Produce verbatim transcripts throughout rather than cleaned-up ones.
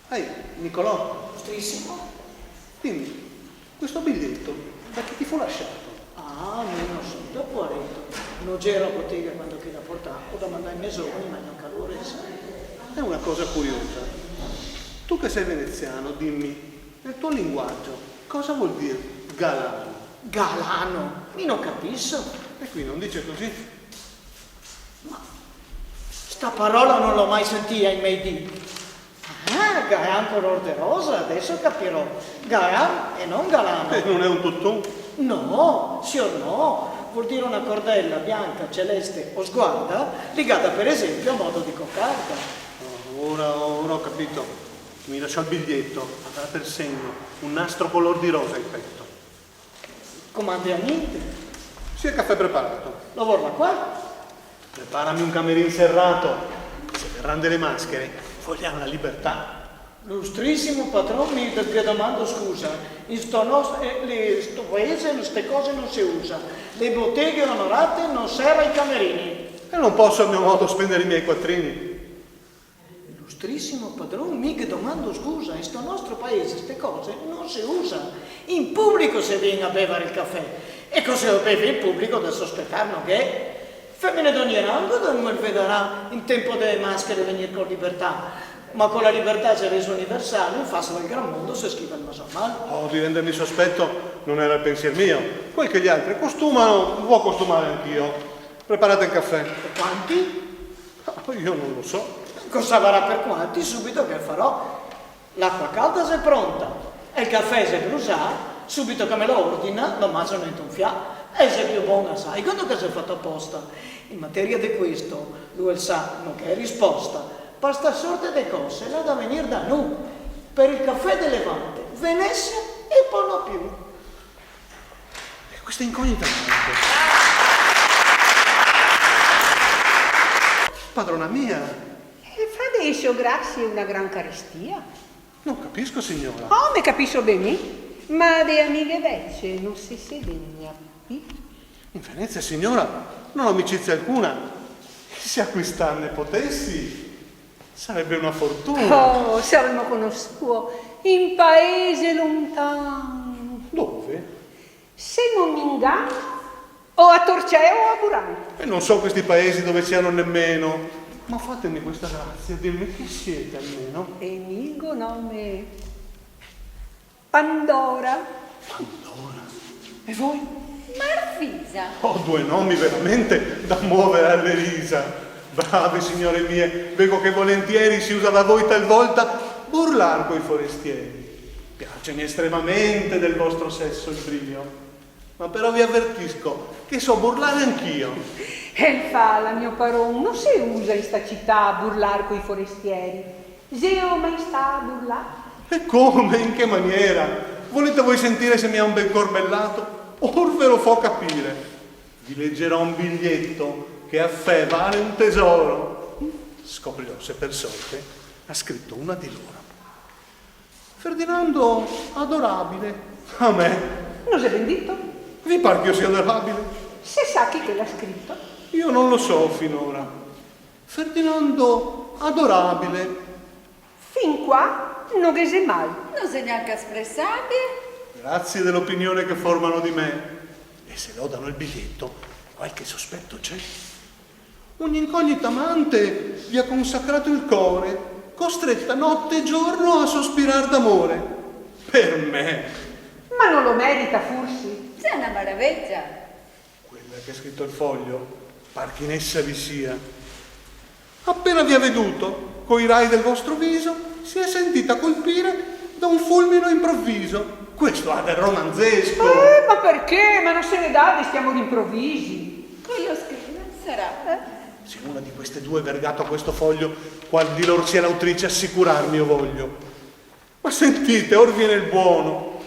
Ehi, Nicolò. Ilustrisimo. Dime, questo biglietto da chi ti fu lasciato? Ah, mi no so, da poareto. No gera botega quando che l'à portà, go domandà ai me zoveni, ma no ghe n'è gnanca lori, sa. È una cosa curiosa. Tu che sei veneziano, dimmi, nel tuo linguaggio cosa vuol dire galano? Galano? Mi no capiso. E qui non dice così? Ma sta parola no l'ò mai sentìa in me dì. Ah, galan color de rosa, deso capirò. Galan e no galano. Eh, non è un tuttun? No, sior no. Vol dir na cordela bianca, celeste o sguarda, ligada per esempio a modo de cocarda. Oh, ora, ora ho capito. Mi lasciò il biglietto, avrà per segno un nastro color di rosa in petto. Comande a gnente. Sì, el cafè preparato. Lo vorla qua? Preparami un camerin serrato. Se verran dele maschere, vogliam la libertà. Lustrisimo patron, mi ghe domando scusa. In sto nos-, eh, le, sto paese ste cose no se usa. Le boteghe onorate no serra i camerini. E non posso a mio modo spendere i miei quattrini. Ilustrisimo padron, mi ghe domando scusa, in sto nostro paese ste cose no se usa. In publico se vien a bevar el cafè, e co se lo beve in publico da sospetar no gh'è. Femene d'ogni rango da nu el vedarà in tempo de maschere vegnir co libertà, ma co la libertà se rese universale, in facia al gran mondo se schiva el naso a man. Oh, di rendermi sospetto non era il pensier mio. Quel che gli altri costumano, vuò costumare anch'io. Preparate il caffè. E quanti? Ah, io non lo so. Cosa varà per quanti, subito che farò. L'acqua calda xe pronta, e el cafè xe brusà, subito che me lo ordina, no maso nente un fià. E xe più bon asai, quando che xe fato aposta. In materia de questo, lu el sa, no gh'è risposta. Par sta sorte de cose, l'à da vegnir da nu. Per il cafè de Levante, Venezia e po' no più. E questa incognita? Padrona mia. E fa de esso grasie una gran carestia? Non capisco, signora. Oh, me capiso ben mi, ma de amighe vecie no se, se degna pi. In Venezia, signora, non ho amicizia alcuna. Se acquistarne potessi, sarebbe una fortuna. Oh, se avemo conossuo in paese lontan. Dove? Se no m'ingano, o a Torceo o a Burano. E non so questi paesi dove siano nemmeno. Ma fatemi questa grazia, dimmi chi siete almeno. E mi go nome Pandora. Pandora? E voi? Marfisa. Oh, due nomi veramente da muovere alle risa. Brave signore mie, vedo che volentieri si usa da voi talvolta burlar coi forestieri. Piacemi estremamente del vostro sesso il brio, ma però vi avvertisco che so burlare anch'io. E fala, mio paron, no se usa in sta cità a burlar coi forestieri. Zeo mai stà a burlar? E come? In che maniera? Volete voi sentire se mi ha un bel corbellato? Or ve lo fo capire. Vi leggerò un biglietto che a fè vale un tesoro. Scoprirò se per sorte ha scritto una di loro. Ferdinando adorabile. A me? No xe ben dito? Vi par che io sia adorabile? Se sa chi che l'ha scrito? Io non lo so finora. Ferdinando adorabile. Fin qua no ghe xe mal. No xe gnanca spresabie. Grazie dell'opinione che formano di me. E se lodano il biglietto, qualche sospetto c'è. Un'incognita amante vi ha consacrato il core, costretta notte e giorno a sospirar d'amore. Per me. Ma no lo merita, forsi? Xe na maravegia. Quella che ha scritto il foglio, par chi n'essa vi sia. Appena vi ha veduto, coi rai del vostro viso, si è sentita colpire da un fulmine improvviso. Questo ha del romanzesco. Eh, ma perché? Ma no se ne dà de sti amori improvisi. Quello scrive, sarà. Eh? Se una di queste due vergà questo foglio, qual di lor sia l'autrice, assicurarmi io voglio. Ma sentite, or viene il buono.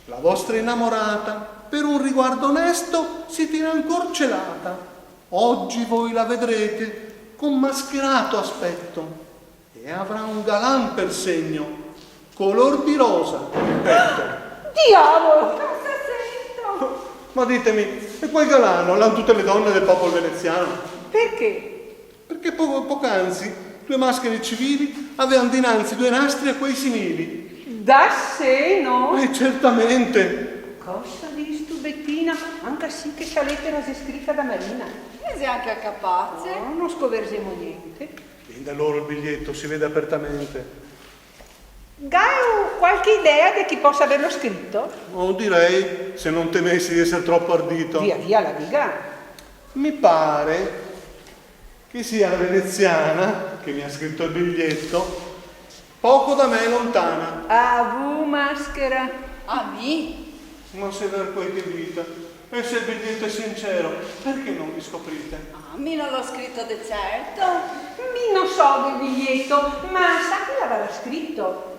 La vostra innamorata, per un riguardo onesto, si tiene ancor celata. Oggi voi la vedrete con mascherato aspetto e avrà un galan per segno, color di rosa, ripeto. Diavolo! Cosa sento? Ma ditemi, e quel galano l'han tute le done del popol venezian? Perché? Perché po-, poc'anzi due maschere civili avean dinanzi due nastri a quei simili. Da seno? Eh, certamente. Cosa distu, Betina? Anca sì che sta letera xe scrita da Marina. E xe anca capace. Oh, no scoverzemo gnente. Vien da loro el biglieto, se vede apertamente. Gatu qualche idea de chi posa averlo scrito? Oh, direi, se no temesi de eser tropo ardito. Via, via, la diga. Mi pare che sia la veneziana che mi ha scrito el biglieto, poco da me lontana. A vu, maschera? A mi? Ma se ver quel che dite, e se el biglieto xe sincero, perché no mi scoprite? Ah, mi no l'ho scrito de certo. Mi no so del biglieto, ma sa chi l'avarà scrito?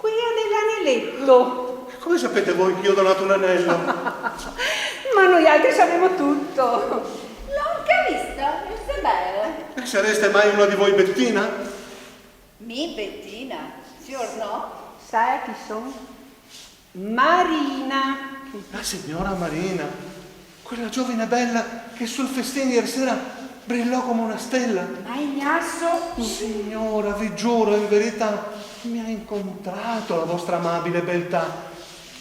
Quea de l'aneleto. E come sapete voi che io ho donato un anello? Ma noialtri savemo tuto. L'ho anca visto, el xe bel. E sareste mai una di voi Bettina? Mi Bettina? Sior no. Sa chi son? Marina. La signora Marina, quella giovine bella che sul festin ieri sera brillò come una stella. Ma Ignacio! Signora, vi giuro, in verità, mi ha incontrato la vostra amabile beltà.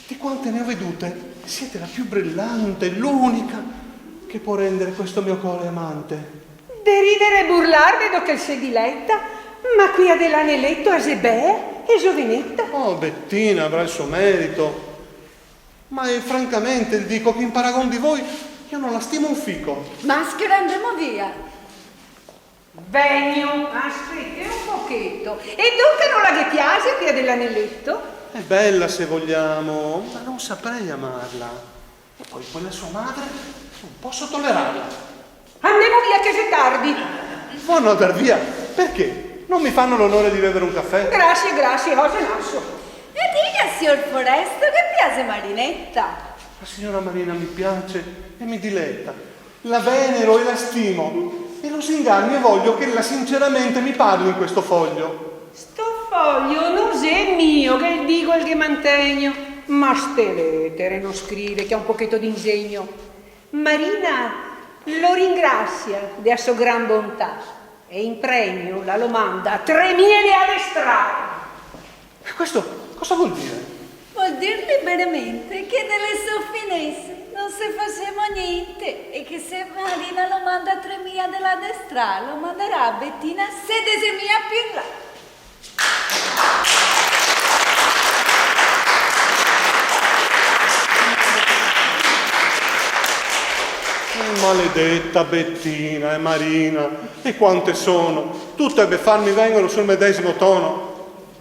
Di quante ne ho vedute, siete la più brillante, l'unica che può rendere questo mio core amante. De ridere e burlar vedo che el se dileta, ma quea de l'aneleto a xe bea e zoveneta. Oh, Bettina avrà il suo merito, ma, eh, francamente dico che in paragon di voi io non la stimo un fico. Maschera, andemo via. Vegno, aspete un pocheto. E donca no la ghe piase quea de l'aneleto? È bella se vogliamo, ma non saprei amarla. E poi quella sua madre non posso tollerarla. Andemo via che xe tardi. Vanno a dar via? Perché? Non mi fanno l'onore di bevere un caffè? Grasie, grasie, oxe naso. E diga, sior Foresto, che piase Marinetta? La signora Marina mi piace e mi diletta. La venero e la stimo. E lusingagno e voglio che ella sinceramente mi parli in questo foglio. Sto foglio no xe mio, che el digo el ghe mantegno. Ma ste letere no scrive, che ha un pocheto d'ingegno. Marina lo ringrasia de la so gran bontà e in premio la lo manda a tre mie de la strada. E questo cosa vuol dire? Vuol dir liberamente che de le so finese no se fasemo gnente e che se Marina lo manda a tre mie de la strada, lo mandarà a Bettina sedese mie più in là. Eh, maledeta Bettina e Marina, e quante sono! Tute a befarmi vengono sul medesimo tono.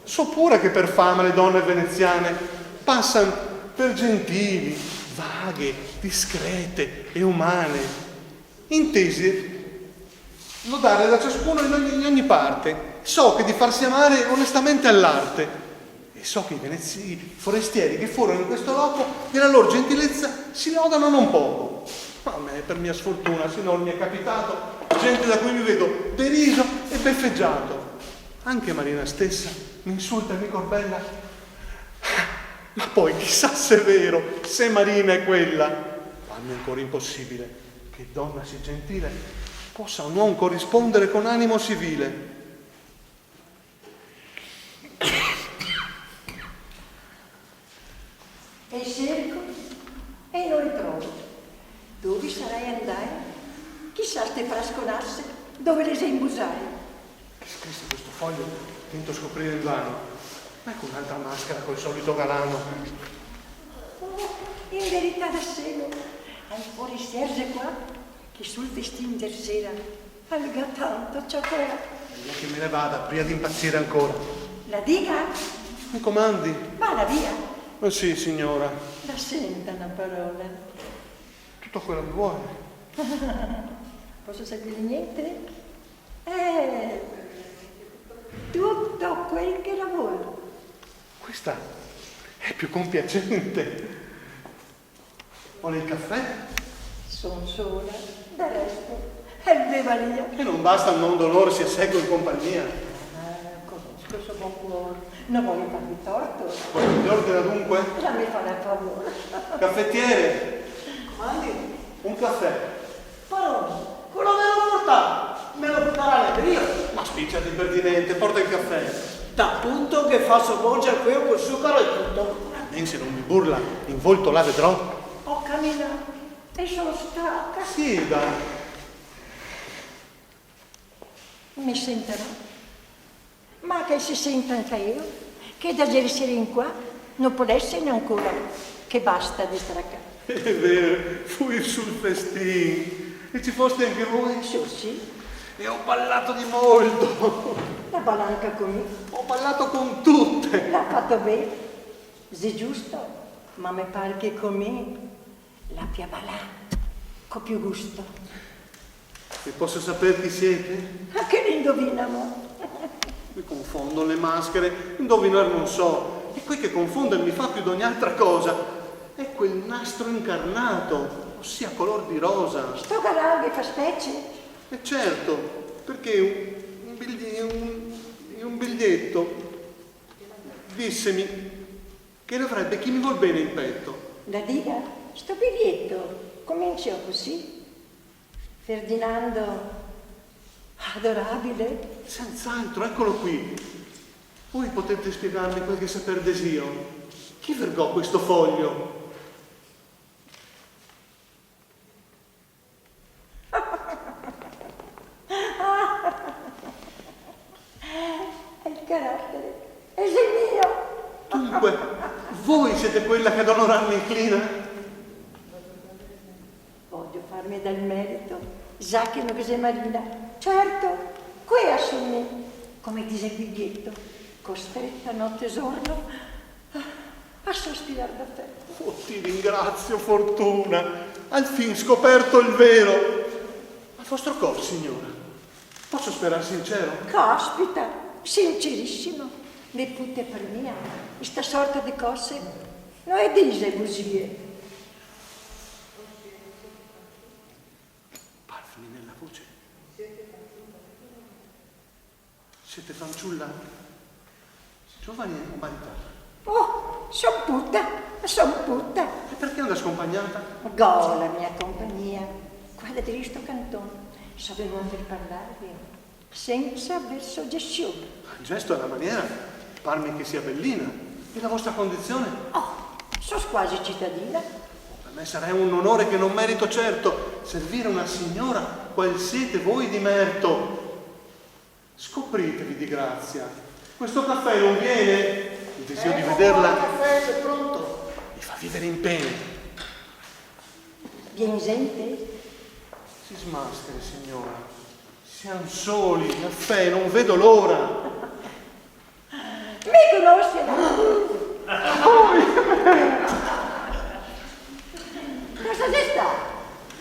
So pure che per fama le donne veneziane pasan per gentili, vaghe, discrete e umane. Intese lodare da ciascuno in ogni, in ogni parte, so che di farsi amare onestamente all'arte, e so che i venezi-, i forestieri che furono in questo loco della lor gentilezza si lodano non poco. Ma a me, per mia sfortuna, sinor mi è capitato gente da cui mi vedo deriso e beffeggiato. Anche Marina stessa mi insulta e mi corbella. Ma poi, chissà se è vero, se Marina è quella. Parmi ancora impossibile che donna sì gentile possa a un uom corrispondere con animo sì vile. E serco e no le trovo. Dove sarai andae? Chissà ste frasconase dove le xe inbusae. Che scrisse questo foglio tento scoprire invano. Ecco un'altra maschera col solito galano. Oh, in verità da seno, al pol eser qua, che sul festin d'iersera al ga tanto ciacolà. Mejo che me ne vada, prima di impazire ancora. La diga? Mi comandi? Vada via. Eh sì, signora. La senta na parola. Tutto quello che vuole. Posso servirle gnente? Eh, tutto quel che la vol. Questa è più compiacente. Vuole il caffè? Son sola, del resto, el bevaria. E non basta un nome d'onore se è secco in compagnia? Ah, conosco el so bon cuor, no vojo farghe torto. Vuole che gli ordina dunque? La me farà el favor. Caffettiere! Mandi? Un cafè. Paron, cosa me lo porta? Me lo portarà el brio? Ma spizia de impertinente, porta el cafè. Dapunto che faso bogia queo col sucaro e tuto. Almen se no me burla, in volto la vedrò. Go caminà e so staca. Sì, dai. Me sentarò. Ma che se senta anca eo, che da ieri sera in qua no pol eserne ancora che basta de stracà. Xe vero, fui sul festin e ci foste anca voi? Sì, sì. E go balà de molto. La bala anca co mi. Go balà con tute. La ga fato ben. Xe giusto, ma me par che co mi la gabia balà co più gusto. E poso saver chi siete? Ma che l'indovina, mo? Me confondono le maschere, indovinar no so. E quel che confonde me fa più d'ogni altra cosa xe quel nastro incarnato, osia color de rosa. Sto galà ghe fa specie? E certo, parché un, un bigli-, un, un biglieto dixeme che l'avrebbe chi me vol ben in peto. La diga, sto biglieto comincia cusì. Ferdinando, adorabile. Senz'altro, ecolo qui. Voi potete spiegarme quel che saver desio? Chi vergò questo foglio? El caratere xe mio! Dunque, voi siete quella che ad onorarmi inclina? Vojo farme dal merito, za che no ghe xe Marina. Certo, quea so mi, come dixe el biglieto, costreta note e giorno a sospirar d'afeto. Oh, ti ringrazio, Fortuna, al fin scoperto il vero. Al vostro cor, signora, poso sperar sincero? Caspita, sincerisimo. Me pute par mia, sta sorta de cose no e dixe buxie. Par finir nela voce. Siete fanciulla? Giovane o maritata? Oh, son puta, son puta. E parché andar scompagnata? Go la mia compagnia, quela de sto canton. Savemo anca parlarghe sensa aver sogesion. Già, sta xe na maniera, parme che sia belina. E la vostra condizione? Oh, so quasi citadina. Per me sarà un onore che non merito certo, servire una signora qual siete voi di merto. Scopritevi di grazia. Questo caffè non viene? Il desio di vederla. Ecco qua, il caffè, se è pronto. Mi fa vivere in pene. Vien gente? Si smascheri, signora. Siam soli, caffè, non vedo l'ora. Me conosi? Cosa xe sta?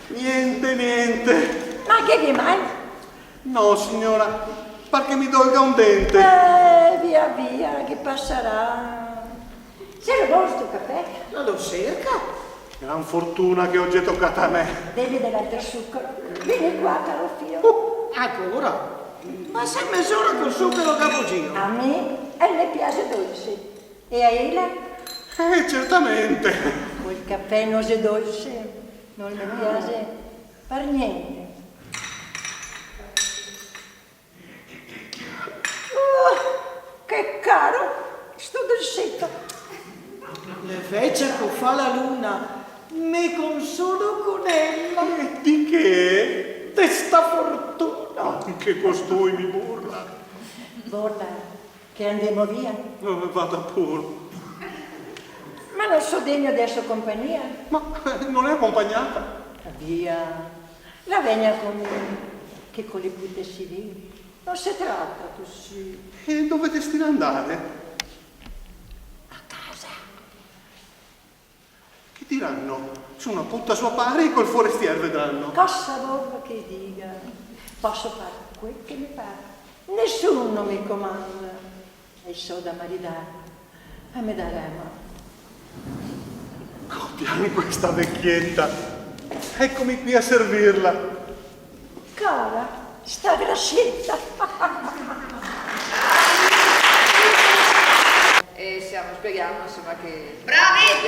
Niente, niente. Ma che, che mai? No, signora, par che mi dolga un dente. Eh, via, via, che pasarà. Xe bon sto cafè? Lo, lo serca? Gran fortuna che oggi xe tocata a me. Devi de l'altro sucaro. Vien qua, caro fio. Uh, ancora? Ma se mezora col sucaro che buxio? A mi el me piaxe dolse. E a ela? Eh, certamente. Col cafè no xe dolse, no me piaxe par gnente. Oh, che caro sto dolseto! Le vece co fa la luna, me consolo con ela. E di che? De sta fortuna! Anche costui mi burla. Vorla che andemo via? Eh, vada pur. Ma no so degno de so compagnia? Ma, eh, no l'è acompagnata? Via. La vegna con mi, che co le pute si vede. No se trata cusì. E dove destina andare? A casa. Che dirano? Su na puta so pare e col forestier vedrano. Cosa vorla che diga? Poso far quel che me pare. Nesuno me comanda. E so da maridar, e me daremo. Godiamo questa vecchietta. Eccomi qui a servirla. Cara, sta Grazietta. E stiamo spiegando, insomma, che... Bravi!